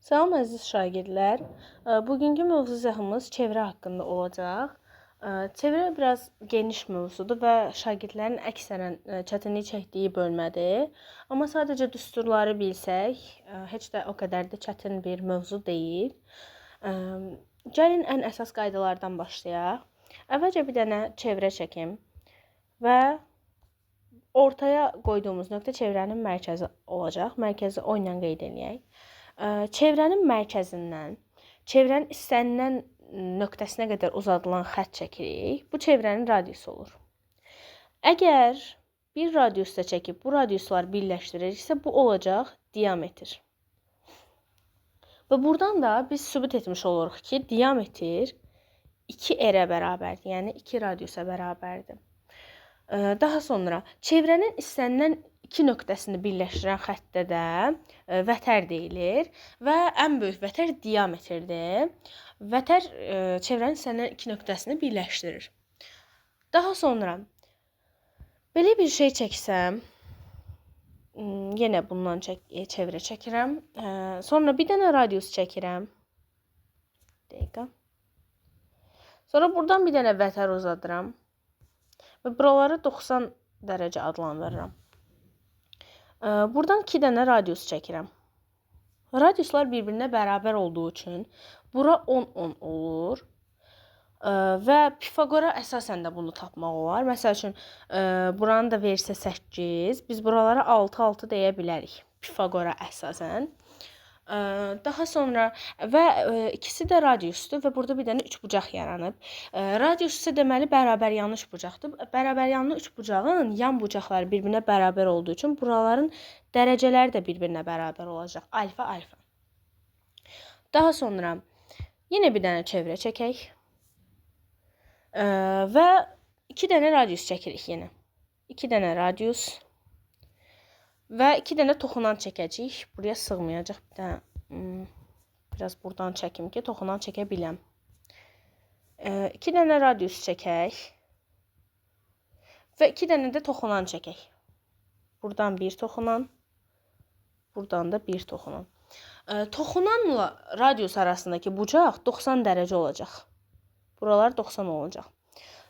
Salam əziz şagirdlər. Bugünkü mövzu izahımız çevrə haqqında olacaq. Çevrə biraz geniş mövzudur və şagirdlərin əksərən çətinlik çəkdiyi bölmədir. Amma sadəcə düsturları bilsək, heç də o qədər də çətin bir mövzu deyil. Gəlin ən əsas qaydalardan başlayaq. Əvvəlcə bir dənə çevrə çəkim və ortaya qoyduğumuz nöqtə çevrənin mərkəzi olacaq. Mərkəzi O ilə qeyd eləyək. Çevrənin mərkəzindən, çevrənin istənilən nöqtəsinə qədər uzadılan xətt çəkirik. Bu çevrənin radiusu olur. Əgər bir radiusda çəkib bu radiusları birləşdiririksə, bu olacaq diametr. Və buradan da biz sübut etmiş oluruq ki, diametr 2R-ə bərabərdir, yəni 2 radiusa bərabərdir. Daha sonra çevrənin istənilən iki nöqtəsini birləşdirən xəttdə də vətər deyilir və ən böyük vətər diametrdir. Vətər çevrənin istənilən iki nöqtəsini birləşdirir. Daha sonra belə bir şey çəksəm, yenə bundan çevrə çəkirəm. Sonra bir dənə radius çəkirəm. Dəqiqə. Sonra buradan bir dənə vətər uzadıram və buraları 90 dərəcə adlandırıram. Buradan 2 dənə radius çəkirəm. Radiuslar bir-birinə bərabər olduğu üçün bura 10-10 olur. Və Pifaqora əsasən də bunu tapmaq olar. Məsəl üçün, buranı da versə 8, biz buralara 6-6 deyə bilərik Pifaqora əsasən. Daha sonra və ikisi də radiusdur və burada bir dənə üçbucaq yaranıb. Radius isə deməli bərabər yanlı üçbucaqdır. Bərabər yanlı üçbucağın yan bucaqları bir-birinə bərabər olduğu üçün buraların dərəcələri də bir-birinə bərabər olacaq. Alfa, alfa. Daha sonra yenə bir dənə çevrə çəkək. Və 2 dənə radius çəkirik yenə. 2 dənə radius. Və 2 dənə toxunan çəkəcəyik. Buraya sığmayacaq. Bir dənə, biraz buradan çəkim ki, toxunan çəkə biləm. 2 dənə radius çəkək. Və 2 dənə də toxunan çəkək. Buradan bir toxunan, buradan da bir toxunan. Toxunanla radius arasındakı bucaq 90 dərəcə olacaq. Buralar 90 olacaq.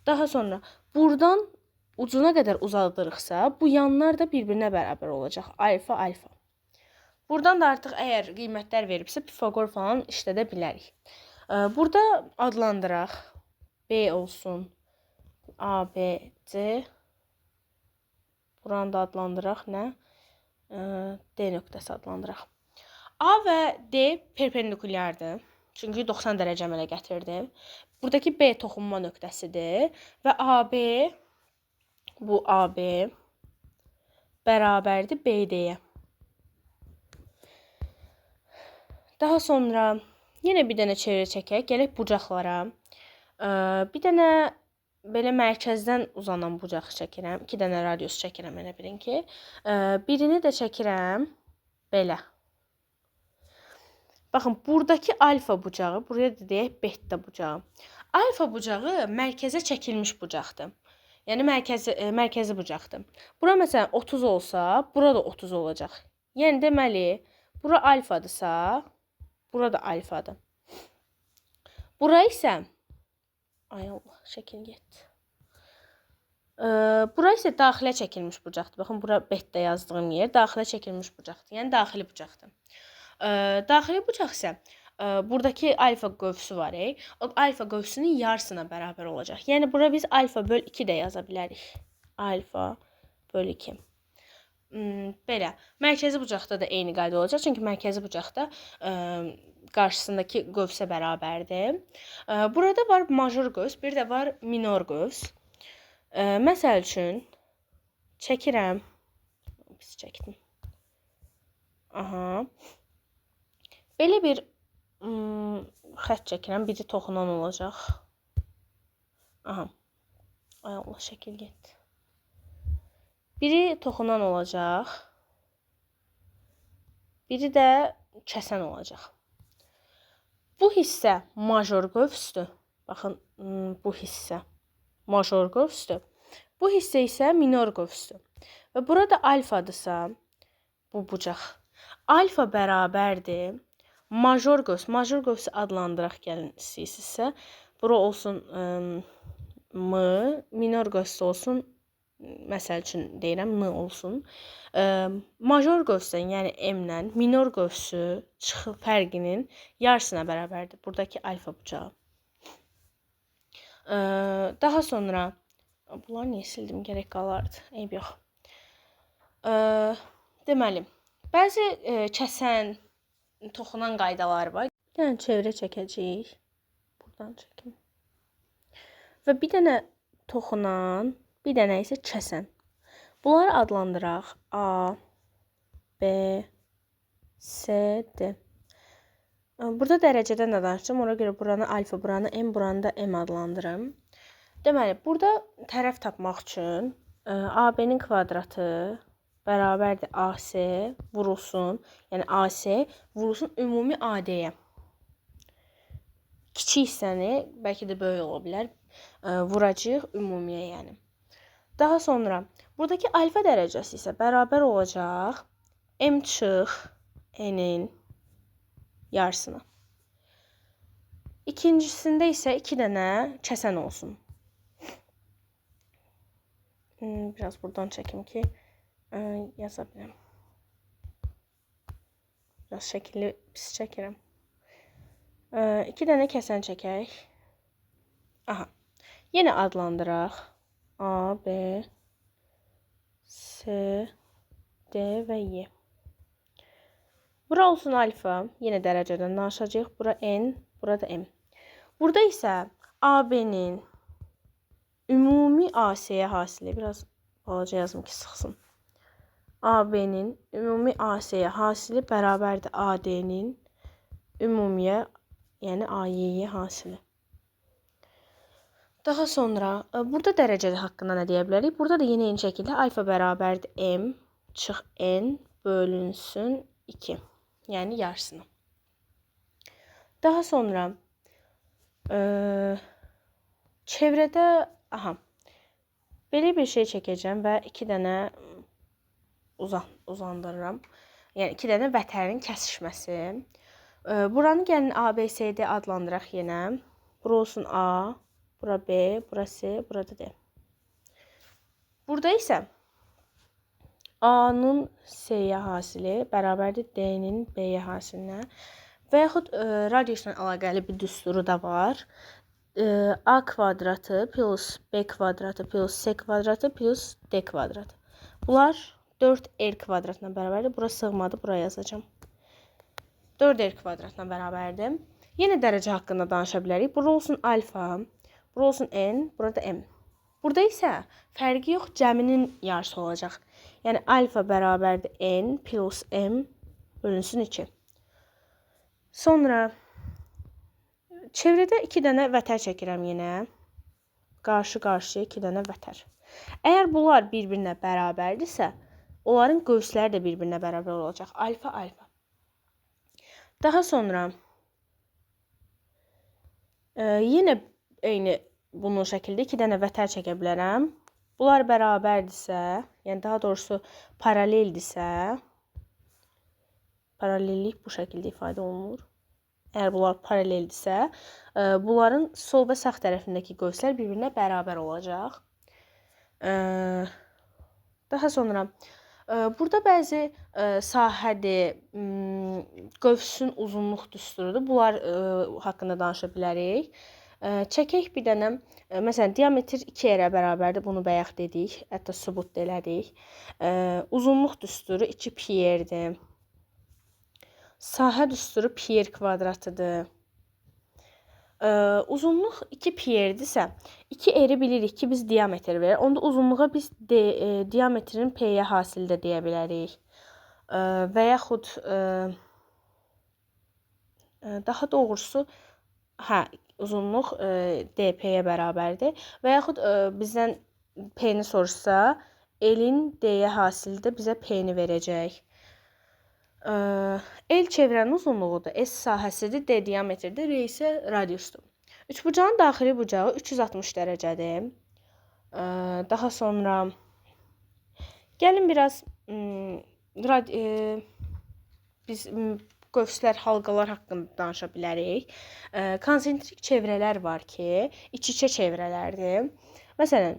Daha sonra buradan ucuna qədər uzadırıqsa, bu yanlar da bir-birinə bərabər olacaq. Alfa, alfa. Buradan da artıq əgər qiymətlər veribsə, Pifaqor falan işlədə bilərik. Burada adlandıraq. B olsun. A, B, C. Buranı da adlandıraq. Nə? D nöqtəsi adlandıraq. A və D perpendikulyardır. Çünki 90 dərəcə əmələ gətirdi. Buradakı B toxunma nöqtəsidir. Və AB, bu AB bərabərdir BD-yə. Daha sonra yenə bir dənə çevrə çəkək. Gələk bucaqlara. Bir dənə belə mərkəzdən uzanan bucaq çəkirəm. 2 dənə radius çəkirəm elə bilin ki. Birini də çəkirəm belə. Baxın, buradakı alfa bucağı, buraya da deyək beta bucağı. Alfa bucağı mərkəzə çəkilmiş bucaqdır. Yəni mərkəzi bucaqdır. Bura məsələn 30 olsa, bura da 30 olacaq. Yəni deməli, bura alfadırsa, bura da alfadır. Bura isə, ay Allah, şəkil getdi. Bura isə daxilə çəkilmiş bucaqdır. Baxın, bura beta yazdığım yer daxilə çəkilmiş bucaqdır. Yəni daxili bucaqdır. Daxili bucaq isə buradakı alfa qövsü var, o alfa qövsünün yarısına bərabər olacaq. Yəni bura biz alfa böl 2 də yaza bilərik. Alfa böl 2. Belə. Mərkəzi bucaqda da eyni qayda olacaq. Çünki mərkəzi bucaqda qarşısındakı qövsə bərabərdir. Burada var major qövs, bir də var minor qövs. Məsəl üçün çəkirəm. Pis çəkdim. Aha. Belə bir xətt çəkirəm. Biri toxunan olacaq. Aha. Ay Allah, şəkil getdi. Biri toxunan olacaq. Biri də kəsən olacaq. Bu hissə major qövsdür. Baxın, bu hissə major qövsdür. Bu hissə isə minor qövsdür. Və burada alfadırsa, bu bucaq. Alfa bərabərdir. Major qövs, major qövsü adlandıraq gəlin istəyirsinizsə. Bura olsun M, minor qövsü olsun, məsəl üçün deyirəm, N olsun. Major qövsdən, yəni M-lə minor qövsü çıxı fərqinin yarısına bərabərdir. Buradakı alfa bucağı. Daha sonra, bunları niyə sildim, gərək qalardı, eyb yox. Deməli, bəzi kəsən, toxunan qaydaları var. Bir dənə çevrə çəkəcəyik. Buradan çəkim. Və bir dənə toxunan, bir dənə isə kəsən. Bunları adlandıraq. A, B, C, D. Burada dərəcədən də danışacağım. Ona görə buranı alfa, buranı M, buranı da M adlandırım. Deməli, burada tərəf tapmaq üçün AB-nin kvadratı bərabərdir AC vurulsun, yəni AC vurulsun ümumi AD-yə. Kiçik hissəni, bəlkə də böyük ola bilər, vuracağıq ümumiyə yəni. Daha sonra buradakı alfa dərəcəsi isə bərabər olacaq M çıx N-in yarısına. İkincisində isə 2 dənə kəsən olsun. Biraz buradan çəkim ki, yaza biləm. Biraz şəkilli pis çəkirəm. 2 dənə kəsən çəkək. Aha. Yenə adlandıraq. A, B, C, D və Y. Bura olsun alfa. Yenə dərəcədən danışacağıq. Bura N, burada M. Burada isə AB-nin ümumi AC-yə hasili. Biraz balaca yazım ki, sıxsın. AB-nin ümumi AC-yə hasili bərabərdir AD-nin ümumiyə, yəni AY-yə hasili. Daha sonra burada dərəcə haqqında nə deyə bilərik? Burada da yenə eyni şəkildə alfa bərabərdir M çıx N bölünsün 2. Yəni yarısını. Daha sonra çevrədə aha, belə bir şey çəkəcəm və 2 dənə uzandırıram. Yəni 2 dənə vətərin kəsişməsi. Buranı gəlin A, B, C, D adlandıraq yenə. Bura olsun A, bura B, bura C, burada D. Burada isə A-nın C-yə hasili bərabərdir D-nin B-yə hasilinə. Və yaxud radiusla əlaqəli bir düsturu da var. A kvadratı plus B kvadratı plus C kvadratı plus D kvadratı. Bunlar 4R kvadratına bərabərdir. Bura sığmadı, bura yazacağam. 4R kvadratına bərabərdir. Yenə dərəcə haqqında danışa bilərik. Bura olsun alfa, bura olsun N, burada M. Burada isə fərqi yox, cəminin yarısı olacaq. Yəni alfa bərabərdir N plus M bölünsün 2. Sonra çevrədə 2 dənə vətər çəkirəm yenə. Qarşı-qarşıya 2 dənə vətər. Əgər bunlar bir-birinə bərabərdirsə, onların qövsləri də bir-birinə bərabər olacaq. Alfa, alfa. Daha sonra yenə eyni bunun şəkildə 2 dənə vətər çəkə bilərəm. Bunlar bərabərdirsə, yəni daha doğrusu paraleldirsə, paralellik bu şəkildə ifadə olunur. Əgər bunlar paraleldirsə, bunların sol və sağ tərəfindəki qövslər bir-birinə bərabər olacaq. Daha sonra burada bəzi sahədir, qövsün uzunluq düsturudur. Bunlar haqqında danışa bilərik. Çəkək bir dənə, məsələn, diametr 2R bərabərdir. Bunu bayaq dedik, hətta sübut da elədik. Uzunluq düsturu 2 pi-rdir. Sahə düsturu pi-r kvadratıdır. Uzunluq 2 pi-rdirsə, 2R-i bilirik ki, biz diametr verir. Onda uzunluğa biz diametrin P-yə hasili də deyə bilərik. Və yaxud daha doğrusu, hə, uzunluq DP-yə bərabərdir. Və yaxud bizdən P-ni soruşsa, L-in D-yə hasili də bizə P-ni verəcək. L çevrənin uzunluğudur, S sahəsidir, D diametrdir, R isə radiusdur. Üçbucağın daxili bucağı 360 dərəcədir. Daha sonra gəlin biraz biz qövslər, halqalar haqqında danışa bilərik. Konsentrik çevrələr var ki, iç-içə çevrələrdir. Məsələn,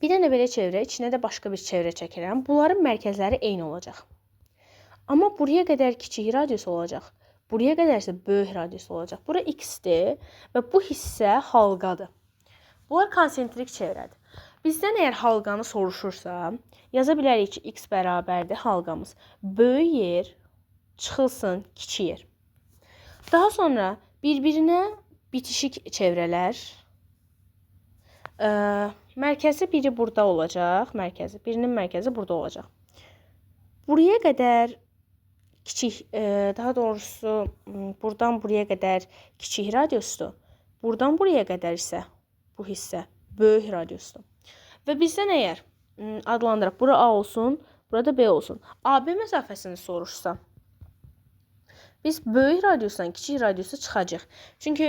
bir dənə belə çevrə, içinə də başqa bir çevrə çəkirəm. Bunların mərkəzləri eyni olacaq. Amma buraya qədər kiçik radius olacaq. Buraya qədər isə böyük radius olacaq. Bura x-dir və bu hissə halqadır. Bunlar konsentrik çevrədir. Bizdən əgər halqanı soruşursa, yaza bilərik ki, x bərabərdir halqamız. Böyük yer çıxılsın kiçik yer. Daha sonra bir-birinə bitişik çevrələr. Mərkəzi biri burada olacaq. Mərkəzi, birinin mərkəzi burada olacaq. Buraya qədər kiçik, daha doğrusu buradan buraya qədər kiçik radiusdur. Buradan buraya qədər isə bu hissə böyük radiusdur. Və bizdən əgər adlandıraq, bura A olsun, burada B olsun. AB məsafəsini soruşsa, biz böyük radiusdan kiçik radiusa çıxacaq. Çünki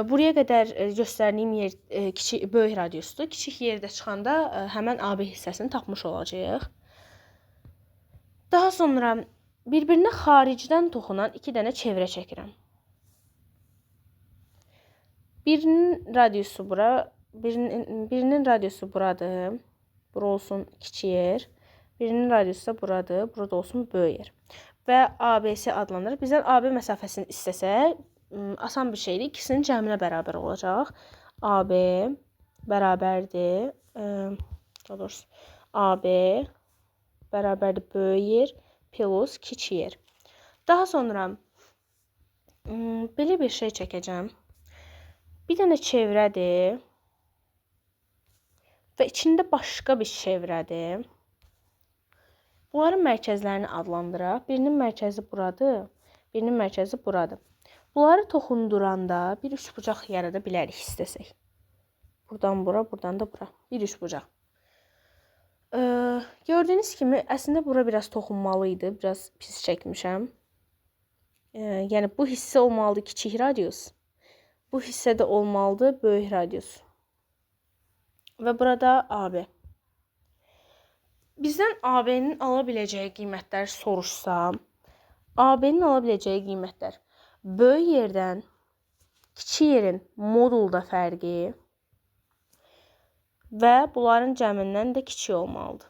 buraya qədər göstərdiyim yer kiçik, böyük radiusdur. Kiçik yerdə çıxanda həmən AB hissəsini tapmış olacağıq. Daha sonra bir-birinə xaricdən toxunan iki dənə çevrə çəkirəm. Birinin radiusu bura, birinin radiusu buradır. Bura olsun kiçik yer. Birinin radiusu da buradır. Burada olsun böyük yer. Və ABC adlanır. Bizdən AB məsafəsini istəsə, asan bir şeydir. İkisinin cəminə bərabər olacaq. AB bərabərdir. Daha doğrusu AB bərabərdir böyük yer plus kiçik yer. Daha sonra belə bir şey çəkəcəm. Bir dənə çevrədir və içində başqa bir çevrədir. Bunların mərkəzlərini adlandıraq. Birinin mərkəzi buradır, birinin mərkəzi buradır. Bunları toxunduranda bir üçbucaq yarada bilərik istəsək. Buradan bura, buradan da bura. Bir üçbucaq. Gördüyünüz kimi əslində bura biraz toxunmalı idi. Biraz pis çəkmişəm. Yəni bu hissə olmalıdır kiçik radius. Bu hissə də olmalıdır böyük radius. Və burada AB. Bizdən AB-nin ala biləcəyi qiymətlər soruşsa, AB-nin ala biləcəyi qiymətlər böyük yerdən kiçik yerin modulda fərqi və bunların cəmindən də kiçik olmalıdır.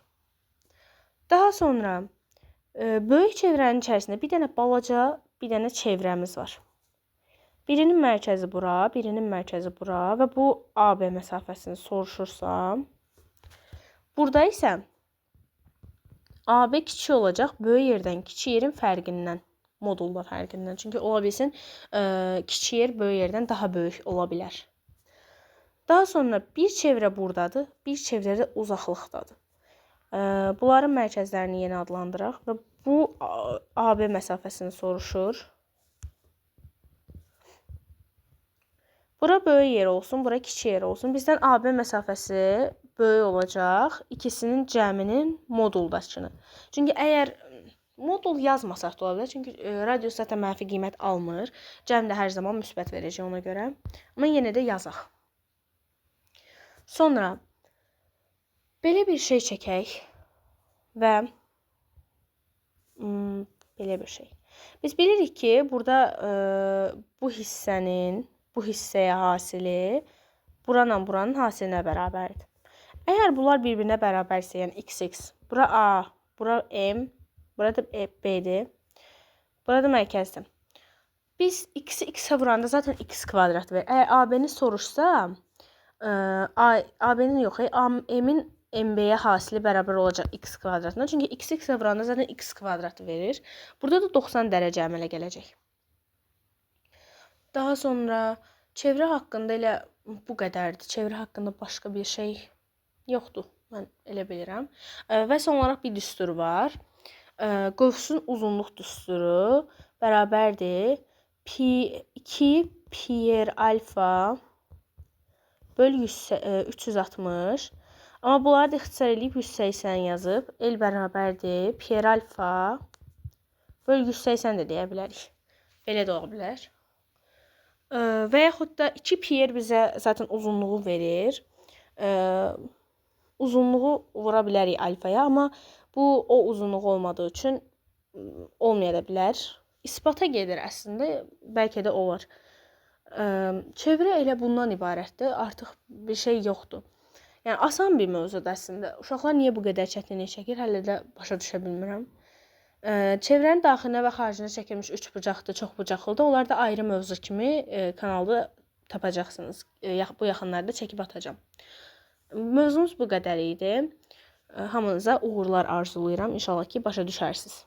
Daha sonra böyük çevrənin içərisində bir dənə balaca, bir dənə çevrəmiz var. Birinin mərkəzi bura, birinin mərkəzi bura və bu AB məsafəsini soruşursa, burada isə AB kiçik olacaq böyük yerdən kiçik yerin fərqindən, modulda fərqindən. Çünki ola bilsin kiçik yer böyük yerdən daha böyük ola bilər. Daha sonra bir çevrə buradadır, bir çevrə də uzaqlıqdadır. Bunların mərkəzlərini yenə adlandıraq və bu AB məsafəsini soruşur. Bura böyük yer olsun, bura kiçik yer olsun. Bizdən AB məsafəsi böyük olacaq ikisinin cəminin moduldakını. Çünki əgər modul yazmasaq da ola bilər. Çünki radius zaten mənfi qiymət almır. Cəm də hər zaman müsbət verəcək ona görə. Amma yenə də yazaq. Sonra belə bir şey çəkək və belə bir şey. Biz bilirik ki, burada bu hissənin bu hissəyə hasili buranla buranın hasilinə bərabərdir. Əgər bunlar bir-birinə bərabərsə, yəni XX, bura A, bura M, bura da B-dir, bura da mərkəzdir. Biz X-i X-ə vuranda zaten X kvadrat verir. Əgər AB-ni soruşsa, AB-nin yox, M-in MB-yə hasili bərabər olacaq X kvadratına. Çünki X X-ə vuranda zaten X kvadratı verir. Burada da 90 dərəcə əmələ gələcək. Daha sonra çevrə haqqında elə bu qədərdir. Çevrə haqqında başqa bir şey yoxdur. Mən elə bilirəm. Və son olaraq bir düstur var. Qövsün uzunluq düsturu bərabərdir 2 pi r alfa böl 360. Amma bunları da ixtisar eləyib 180 yazıb. L bərabərdir pi r alfa böl 180 də deyə bilərik. Belə də ola bilər. Və yaxud da 2 pi r bizə zaten uzunluğu verir. Uzunluğu vura bilərik alfaya, amma bu o uzunluğu olmadığı üçün olmaya da bilər. İsbata gedir əslində, bəlkə də olar. Çevrə elə bundan ibarətdir. Artıq bir şey yoxdur. Yəni asan bir mövzudur əslində. Uşaqlar niyə bu qədər çətinlik çəkir, hələ də başa düşə bilmirəm. Çevrənin daxilinə və xaricinə çəkilmiş üçbucaqdır, çoxbucaqlıdır. Onlar da ayrı mövzu kimi kanalda tapacaqsınız. Bu yaxınlarda çəkib atacağam. Mövzumuz bu qədər idi. Hamınıza uğurlar arzulayıram. İnşallah ki, başa düşərsiniz.